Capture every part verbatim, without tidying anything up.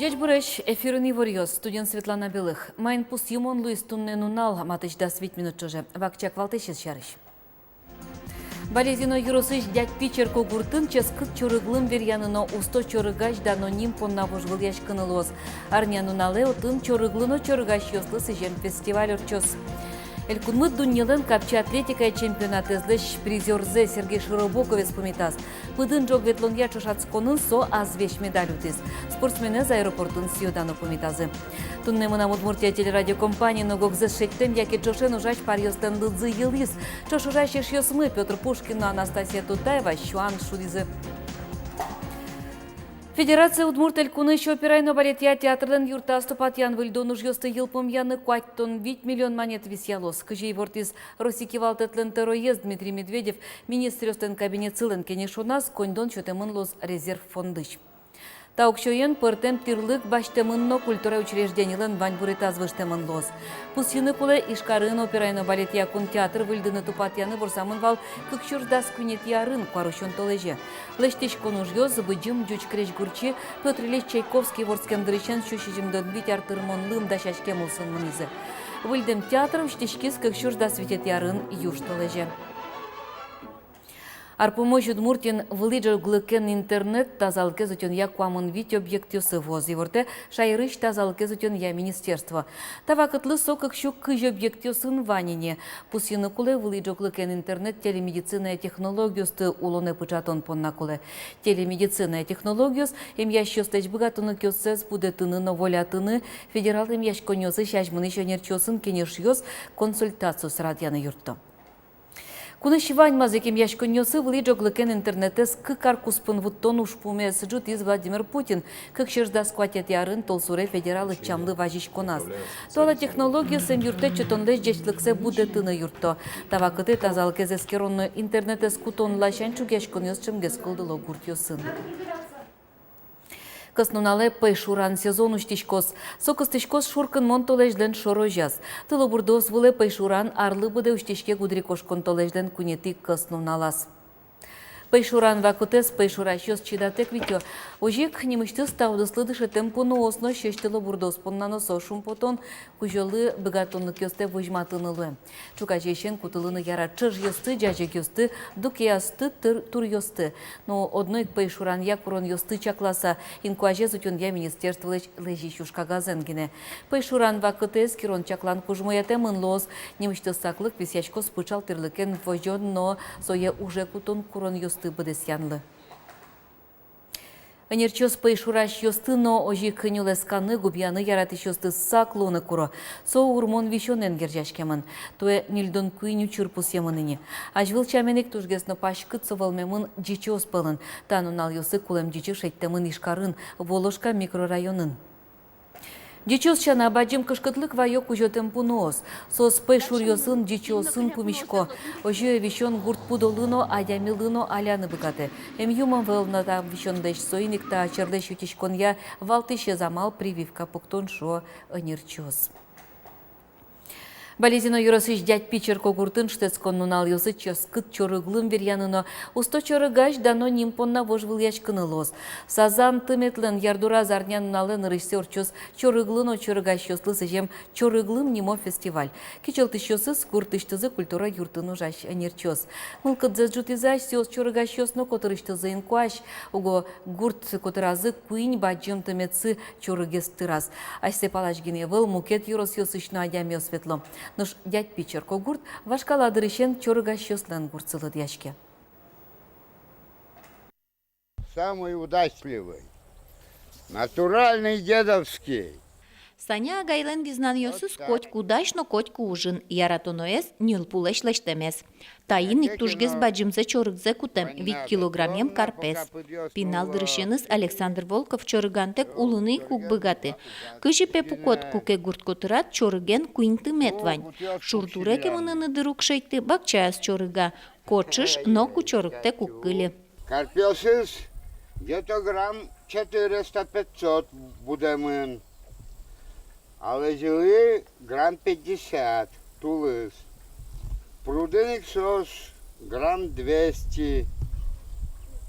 Ӟечбуресь! Эфирын иворъёс, студиын Светлана Белых. Маин пусйымон луиз туннэ нунал, матысь дас вить минут ӵоже. Вакчияк валтӥсез сярысь. Балезино ёросысь Дядьпи черкогуртын ческыт чорыглым веръяны но усто чорыгась дано ним понна вожвылъяськыны луоз. Арнянуналэ отын чорыглы но чорыгасьёслы сӥзем фестиваль ортчоз. Элькунмы дуннелэн капчи атлетикая чемпионатэзлэсь призёрзэ Сергей Широбоковез пумитаз. Пыдын ӝог ветлонъя ӵошатсконын со азвесь медаль утӥз. Спортсменэз аэропортын сӥё-дано пумитазы. Туннэ «Мынам Удмуртие» телерадиокомпаниын ог-огзэс шедьтэм яке ӵошен ужась паръёслэн лыдзы йылӥз. Ӵош ужась эшъёсмы Пётр Пушкин но Анастасия Тутаева сюан шудӥзы. Федерация Удмурт Элькунысь операй но балетъя театрлэн юртаз тупатъян-выльдон ужъёсты йылпумъяны куатьтон вить миллион манет висъялоз. Кызьы ивортӥз Росси кивалтэтлэн тӧроез Дмитрий Медведев, министръёслэн кабинетсылэн кенешоназ коньдон сётэмын луоз резерв фондысь. Та уксёен пӧртэм тӥрлык басьтэмын но культура учрежденилэн ваньбуретаз выжтэмын луоз. Пусйыны кулэ, Ижкарын операй но балетъя кун театр выльдыны-тупатъяны ворсамын вал кык сюрс дас куинетӥ арын, куарусён толэзе. Лэсьтӥськон ужъёс быдӟым ӟуч крезьгурчи Пётр Ильич Чайковский вордскем дырысен сю сизьымдон вить ар тырмонлы дасяськем улсын мынӥзы. Выльдэм театр усьтӥськиз кык сюрс дас витетӥ арын, южтолэзе. Ар пумозь Удмуртиын вылӥ ӝоглыкен интернет тазалыкез утёнъя куамын вить объектъёсы вуоз, ивортэ шаерысь тазалыкез утёнъя министерство. Та вакытлы со кык сю кызь объектъёсын вань ини. Пусйыны кулэ, вылӥ ӝоглыкен интернет телемедицинае технологиосты улонэ пыӵатон понна кулэ. Телемедицинае технологиос эмъясьёслэсь быгатонлыкъёссэс будэтыны но волятыны, федерал эмъяськонниосысь азьмынӥсь ӧнерчиосын кенешъёс, консультациос радъяны юртто. Кунысь ваньмаз ик эмъяськонниосы вылӥ ӝоглыкен интернетэз кык ар куспын вуттон ужпумез ӝутӥз Владимир Путин кык сюрс дас куатетӥ арын толсуре федерал ӧтчамлы вазиськоназ. Туала технологиос эмъюрттэт сётонлэсь ӟечлыксэ будэтыны юртто. Та вакытэ тазалыкез эскерон но интернетэз кутон ласянь ӵугъяськонъёс ӵемгес кылдыло гуртъёсын. Кӧснуналэ пӧйшуран сезон усьтӥськоз. Со кыстӥськоз шуркынмон толэзьлэн шорозяз. Тылобурдоос вылэ пӧйшуран арлы быдэ усьтӥське гудырикошкон толэзьлэн куинетӥ кӧснуналаз. Пӧйшуран вакытэз пӧйшурасьёс чидатэк витё. Озьы ик нимысьтыз та удыслы дышетэм пуныос но сьӧсь тылобурдоос понна но со шумпотон, кузёлы быгатонлыкъёстэ возьматыны луэ. Ӵуказеысен кутылыны яра ӵыжъёсты, ӟазегъёсты, дукеясты, тур-, туръёсты. Но одно ик пӧйшуранъя куронъёсты чакласа, инкуазез утёнъя министерстволэсь лэзись ужкагазэн гинэ. Пӧйшуран вакытэ эскерон-чаклан кужмоятэмын луоз. Нимысьтыз саклык висъяськоз пыӵал тӥрлыкен возён но сое уже кутон куронъёсты быдэсъянлы. Ӧнерчиос пӧйшурасьёсты но озьы ик нюлэсканы, губияны яратӥсьёсты сак луыны куро. Со урмон висёнэн герӟаськемын. Туэ ньыльдон куинь учыр пусъемын ини. Азьвыл сямен ик тужгес но паськыт со вӧлмемын ӟичыос пӧлын. Та нуналъёсы кулэм ӟичы шедьтэмын Ижкарын, Воложка микрорайонын. Ӟичыос сяна, бадӟым кышкытлык вайо кузётэм пуныос. Соос пӧйшуръёсын, ӟичыосын пумисько. Озьы висён гурт пудолы но, адямилы но аляны быгатэ. Эмъюм ӧвӧл на та висёнлэсь, соин ик та черлэсь утиськонъя валтӥсез амал — прививка пуктон, шуо ӧнерчиос. Балезино ёросысь Дядьпи черкогуртын шутэтскон нуналъёсы ческыт чорыглым веръяны но усто чорыгась дано ним понна вожвылъяськыны луоз. Сазан тыметлэн ярдураз арнянуналэ нырысьсэ ортчоз чорыглы но чорыгасьёслы сӥзем «Чорыглым» нимо фестиваль. Кичӧлтӥсьёсыз — гуртысьтызы культура юртын ужась ӧнерчиос. Мылкыдзэс ӝутӥзы асьсэос чорыгасьёс но котырысьтызы инкуазь. Уго гурт котыразы куинь бадӟым тыметсы чорыгез тыраз. Асьсэ палась гинэ ӧвӧл, мукет ёросъёсысь но адямиос ветло. Нош Дядьпи черкогурт вашкала дырысен чорыгасьёслэн гуртсы лыдъяське. Самый удачливый. Натуральный дедовский. Саня агайлэн визнанъёсыз котьку дась но котьку ужын, яратоноез — ньылпулэсь лэсьтэмез. Таин ик тужгес бадӟымзэ чорыгзэ кутэм, вить килограммем карпез. Пинал дырысеныз Александр Волков чорыгантэк улыны ик уг быгаты. Кызьы пе пукод, куке гурт котырад чорыген куинь тымет вань. Шур дуре ке мыныны дыр уг шедьты, бакчаяз чорыга. Кочыш но ку чорыгтэк уг кыльы. Карпёсыз где-то грамм четыреста-пятьсот будэмын. Алэзьылы грамм пятьдесят тулыс. Прудын ик соос грамм двести,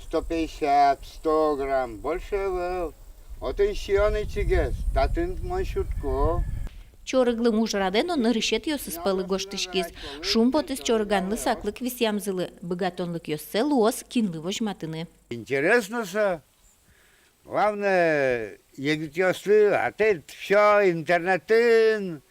сто пятьдесят, сто грамм, больше ӧвӧл. Отын сиён ичигес, татын мон сюдко. Чорыглым ужрадэ но нырысетӥосыз пӧлы гожтӥськиз. Шумпотӥз чорыганлы саклык висъямзылы, быгатонлыкъёссэ луоз кинлы возьматыны. Интересно со. Главное, егитъёслы, а тӥ всё интернетын,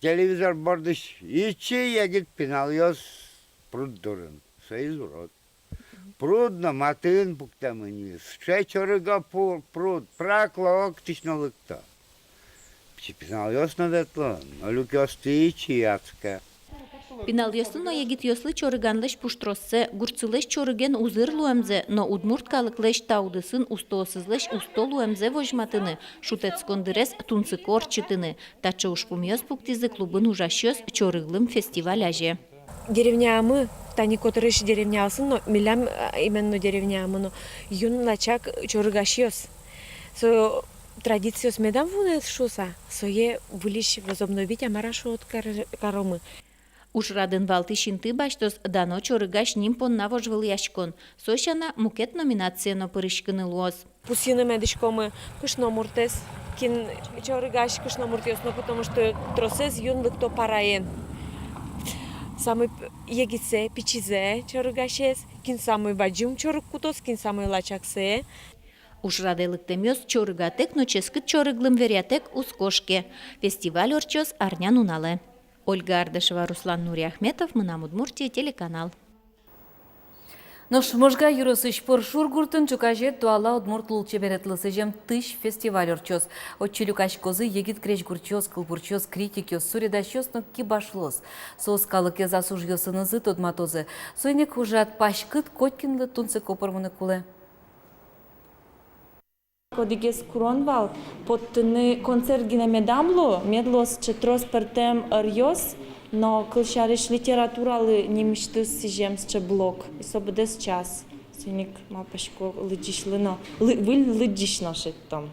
телевизор бордысь ичи егит пиналъёс пруд дурын. Соиз урод. Пруд но матын пуктэмын ини. Сыӵе чорыг-а пу-, пруд, прак ло, октысь но лыкто. Пичи пиналъёс но ветло, но люкъёсты ичи адске. Пиналъёслы но егитъёслы чорыганлэсь пуштроссэ, гуртсылэсь чорыген узыр луэмзэ но удмурт калыклэсь та удысын устоосызлэсь усто луэмзэ возьматыны, шутэтскон дырез тунсыко ортчытыны. Таӵе ужпумъёс пуктӥзы клубын ужасьёс чорыглым фестиваль азе. Деревняямы, тани котырысь деревняосын но, милям, а, именно деревняямы но, юн лачак чорыгасьёс. Со традициос медам вунэты шуыса, сое выльысь возобновить-а, мар-а шуод, кар-, каромы. Ужрадын валтӥсь инты басьтоз дано чорыгась ним понна вожвылъяськон. Со сяна мукет номинацие но пыриськыны луоз. Пусйыны медӥськомы кышномуртэз, кин чорыгась кышномуртъёс но, потому что тросэз юн лыкто параен. Самой п-, егитсэ, пичизэ чорыгасез, кин самой бадӟым чорыг кутоз, кин самой лачаксэ. Ужрадэ лыктэмъёс чорыгатэк но ческыт чорыглым веръятэк уз кошке. Фестиваль ортчоз арнянуналэ. Ольга Ардашева, Руслан Нуриахметов, «Мынам Удмуртие» телеканал. Нош Можга ёросысь Поршур гуртын ӵуказе туала удмурт лулчеберетлы сӥзем «Тысь» фестиваль ортчоз. Отчы люкаськозы егит крезьгурчиос, кылбурчиос, критикъёс, суредасьёс но кибашлыос. Соос калыкез ас ужъёсынызы тодматозы. Соин ик ужрад паськыт, котькинлы тунсыко пӧрмыны кулэ. Одӥгез курон вал, поттыны концерт гинэ медам лу, мед луоз сыӵе трос пӧртэм ӧръёс, но, кылсярысь, литературалы нимысьтыз сӥзем сыӵе блок, и со быдэс час. Соин ик малпасько, лыдӟисьлы но, лы-, выль лыдӟись но шедьтом.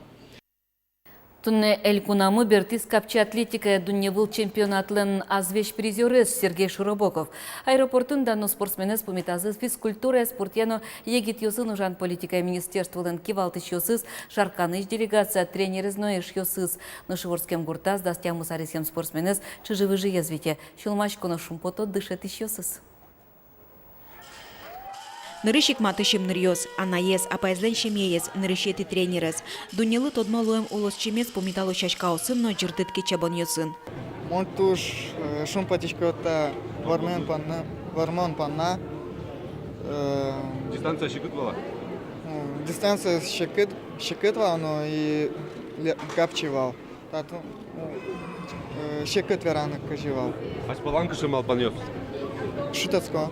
Туннэ элькунамы бертӥз капчи атлетикая дунневыл чемпионатлэн азвесь призёрез Сергей Широбоков. Аэропортын дано спортсменэз пумитазы физкультурая, спортъя но егитъёсын ужан политикая министерстволэн кивалтӥсьёсыз, Шарканысь делегация, тренерез но эшъёсыз. Нош иворскем гуртаз дас тямыс аресъем спортсменэз чыжы-выжыез вите. Сюлмасько но шумпото дышетӥсьёсыз. Нырысь ик матысь ымныръёс, анаез, апаезлэн семьяез, нырысетӥ тренерез. Дуннелы тодмо луэм улосчимес пумитало сяськаосын но ӟырдыт кечабонъёсын. Мон туж, э, шумпотӥсько та вормон понна, вормон понна. Э, дистанция секыт вал-а? Э, дистанция секыт, секыт вал, но и ле-, капчи вал. Татын, э, секыт вераны кызьы вал. Азьпалан кыӵе малпанъёс? Шутэтско.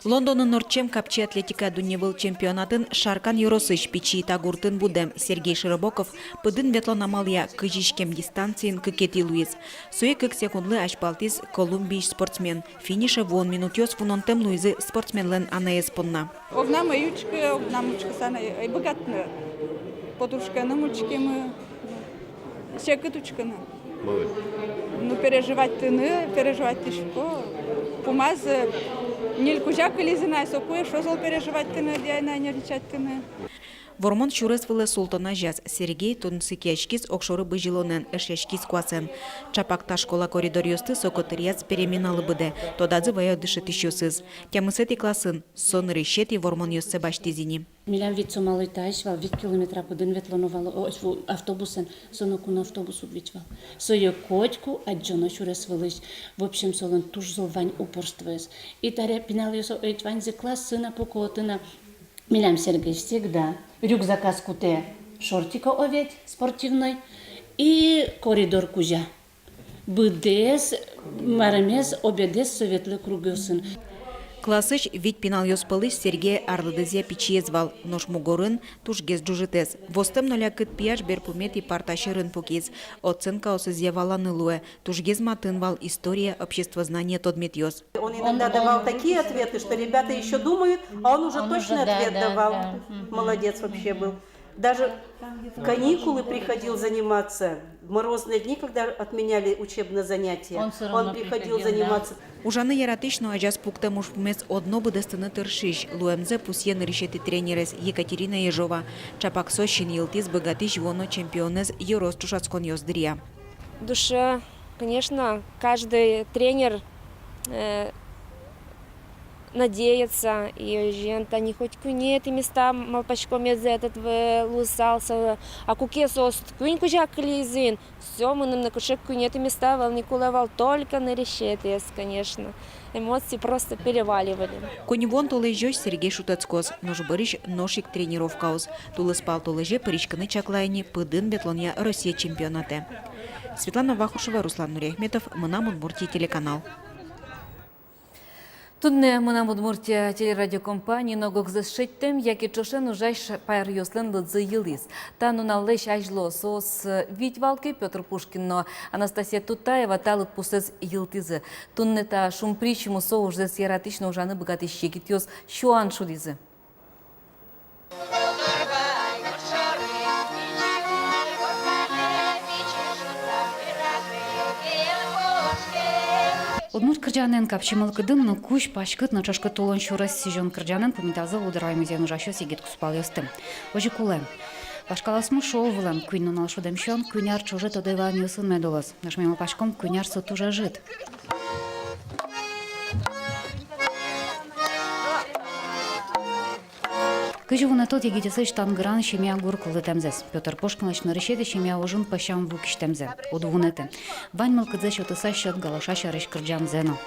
Лондонын ортчем капчи атлетика дунневыл чемпионатын Шаркан ёросысь Пичи Ита гуртын будэм Сергей Широбоков пыдын ветлон амалъя кызь иськем дистанциын кыкетӥ луиз. Сое кык секундлы азьпалтӥз Колумбиысь спортсмен. Финише вуон минутъёс вунонтэм луизы спортсменлэн анаез понна. Огнам ӧй учкы, огнам учкыса но ӧй быгаты ни потурскыны, учкимы. Секыт учкыны. Малы? Ну, переживатьтыны, переживатьтӥсько. Пумаз, э, ньыль кузя кылизы на, соку эшшо зол переживатьтыны, дядя, нервничатьтыны. Вормон сюрес вылэ султон азяз Сергей тунсыкъяськиз огшоры бызьылонэн, эшъяськиз куасэн. Ӵапак та школа коридоръёсты со котыръяз переменалы быдэ, тодазы ваё дышетӥсьёсыз. Тямысэтӥ классын со нырысетӥ вормонъёссэ басьтӥз ини. Милям вить сомалы таысь вал, вить километра пыдын ветлоно вал, о, фу, автобусэн, со ноку но автобус уг вить вал. Сое котьку адӟоно сюрес вылысь. В общем, солэн туж зол вань упорствоез. И таре пиналъёс ведь ваньзы классын-а, пуко отын-а. Милям Сергей всегда рюкзаказ кутэ шортико ведь спортивной и коридор кузя. Быдэс, марымез, обедэз со ветлэ кругъёсын. Классысь вить пиналъёс пӧлысь Сергей арлыдызъя пичиез вал, нош мугорын тужгес ӝужытэз. Востэм но лякыт пияш берпуметӥ парта сьӧрын пукиз. Оценкаосызъя валаны луэ, тужгес матын вал история, обществознание тодметъёс. Он иногда давал такие ответы, что ребята ещё думают, а он уже точный ответ давал. Молодец вообще был. Даже в каникулы приходил заниматься. В морозные дни, когда отменяли учебные занятия, он всё равно он приходил приходил, да. Заниматься. Ужаны яратӥсь но азяз пуктэм ужпумез одно быдэстыны тыршись, луэмзэ пусъе нырысетӥ тренерез Екатерина Ежова. Чапак со синйылтӥз быгатӥсь вуоно чемпионэз ёрос чошатсконъёс дыръя. В душе, конечно, каждый тренер, э, надеется, и озьыен, тани хоть куинетӥ места, малпаськом, медзэ этот в-, луысал со, а куке соос куинь кузя кылизы ини, всё, мыным нокыӵе куинетӥ места вал ни кулэ вал, только нырысетӥез, конечно. Эмоции просто переваливали. Коньывуон толэзёзь Сергей шутэтскоз, нош бӧрысь нош ик тренировкаос. Тулыспал толэзе пыриськыны чаклае ни пыдын ветлонъя Россия чемпионатэ. Светлана Вахрушева, Руслан Нуриахметов, «Мынам Удмуртие» телеканал. Туннэ «Мынам Удмуртие» телерадиокомпаниын ог-огзэс шедьтэм яке ӵошен ужась паръёслэн лыдзы йылӥз. Та нуналлэсь азьло соос, э, вить вал ке, Пётр Пушкин но Анастасия Тутаева та лыдпусэз йылтӥзы. Туннэ та шумпричи мусо ужзэс яратӥсь но ужаны быгатӥсь егитъёс сюан шудӥзы. Удмурт кырӟанэн капчи мылкыдын но кузь паськыт но ӵошкыт улон сюрес сӥзён кырӟанэн пумитазы Лудорвай музейын ужасьёс егит кузпалъёсты. Озьы кулэ. Вашкалаосмы шуо вылэм: куинь нунал шудэм сиён куинь ар ӵоже тодэ ваёнъёсын мед улоз. Нош ми малпаськом, куинь ар со туж ӧжыт. Кызьы вунэтод егитъёслэсь тангыраын семья гур кылдытэмзэс, Пётр Пушкинлэсь нырысетӥ семья ужын пӧсям ву кисьтэмзэ? Уд вунэты. Вань мылкыдзэ сётыса сьӧд галоша сярысь кырӟамзэ но.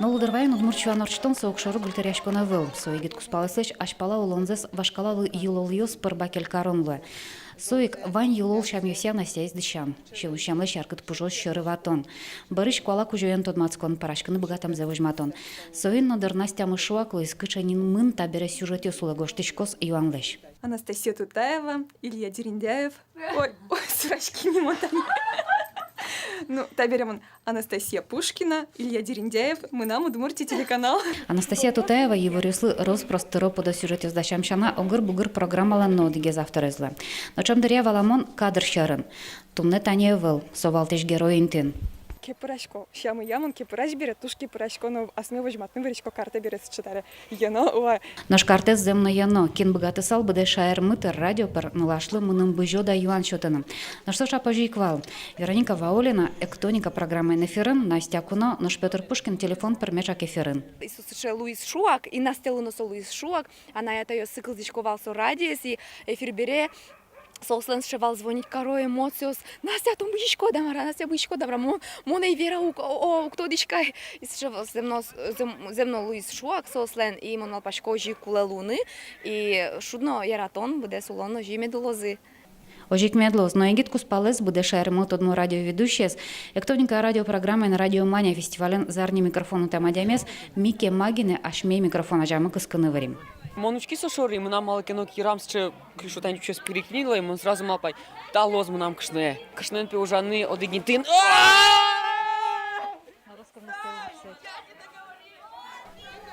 Но Лудорвайын удмурт сюан ортчытон со огшоры гультыръяськон ӧвӧл. Со егит кузпалъёслэсь азьпала улонзэс вашкала йылолъёс пыр бакель карон луэ. Со ик вань йылол сямъёсъя Настяез дӥсян, синусъемлэсь яркыт пужыос сьӧры ватон, бӧрысь куала кузёен тодматскон, пӧраськыны быгатэмзэ возьматон. Соин но, дыр, Настямы шуак луиз, кыӵе нимын табере сюжетъёс улэ гожтӥськоз юанлэсь. Анастасия Тутаева, Илья Дерендяев. Ой, ой, сураськи, нимо тани. Ну, табере мон Анастасия Пушкина, Илья Дерендяев, «Мынам Удмуртие» телеканал. Анастасия Тутаева иворъёслы рос-прос тыро-пыдо сюжетъёс дасям сяна, огыр-бугыр программалэн но одӥгез авторез луэ. Но ӵем дыръя валамон кадр сьӧрын. Туннэ тани ӧвӧл, со валтӥсь герой интын. Кепырасько, сямъя мон кепырась бере, туж кепырасько, но асме возьматыны вырисько картэ бере сыӵе таре. Йӧно, уа. Нош картэз зэм но йӧно, кин быгатысал быдэ шаермы тыр радио пыр нылашлы «Мыным бызёд-а?» юан сётыны. Нош со шап озьы ик вал. Вероника Ваулина «Эктоника» программаын эфирын, Настя куно, нош Пётр Пушкин телефон пыр меӵак эфирын. И со сыӵе луиз шуак, и Настялы но со луиз шуак, анай-атайёссы кылзӥсько вал со радиоез, и эфир бере соослэн сыӵе вал, звонить каро, эмоциос: «Настя, тон бызиськод-а, мар-а, Настя, бызиськод-а, мар-а, мон, мон ӧй вера ук, о, о, уг тодӥськы ай». И сыӵе вал зэм но, зэм, зэм но луиз шуак соослэн, и мон малпасько, озьы ик кулэ луыны, и шуд но яратон, быдэс улон озьы мед улозы. Озьы ик мед луоз, но егит кузпалэз, быдэ шаермылы тодмо радиоведущиез, «Эктоника» радиопрограммаен «Радиомания» фестивален «Зарни микрофон» утэм адямиез, ми кема гинэ асьме микрофон азямы кыскыны вырим. Мон учки со шоры, мынам малы ке но кирам сыӵе кышнотань чучес пырикнило, и мон сразу малпай: та луоз мынам кышное. Кышноен, пе, ужаны одӥг интыын.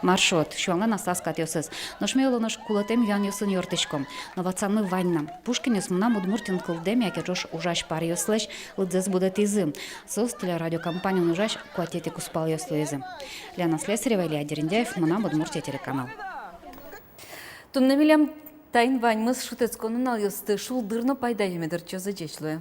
Маршрут, сюанлэн аслаз катъёсыз. Нош ми улонысь кулэтэм юанъёсын юрттӥськом. Но ватсанмы вань на. Пушкинъёс «Мынам Удмуртиын» кылдэм яке ӵош ужась паръёслэсь лыдзэс будэтӥзы. Соос телерадиокомпаниын ужась куатетӥ кузпалъёс луизы. Лена Слесарева, Илья Дерендяев, «Мынам Удмуртие» телеканал. Туннэ милям таин ваньмыз. Шутэтскон нуналъёсты шулдыр но пайдаё мед ортчозы. Ӟеч луэ.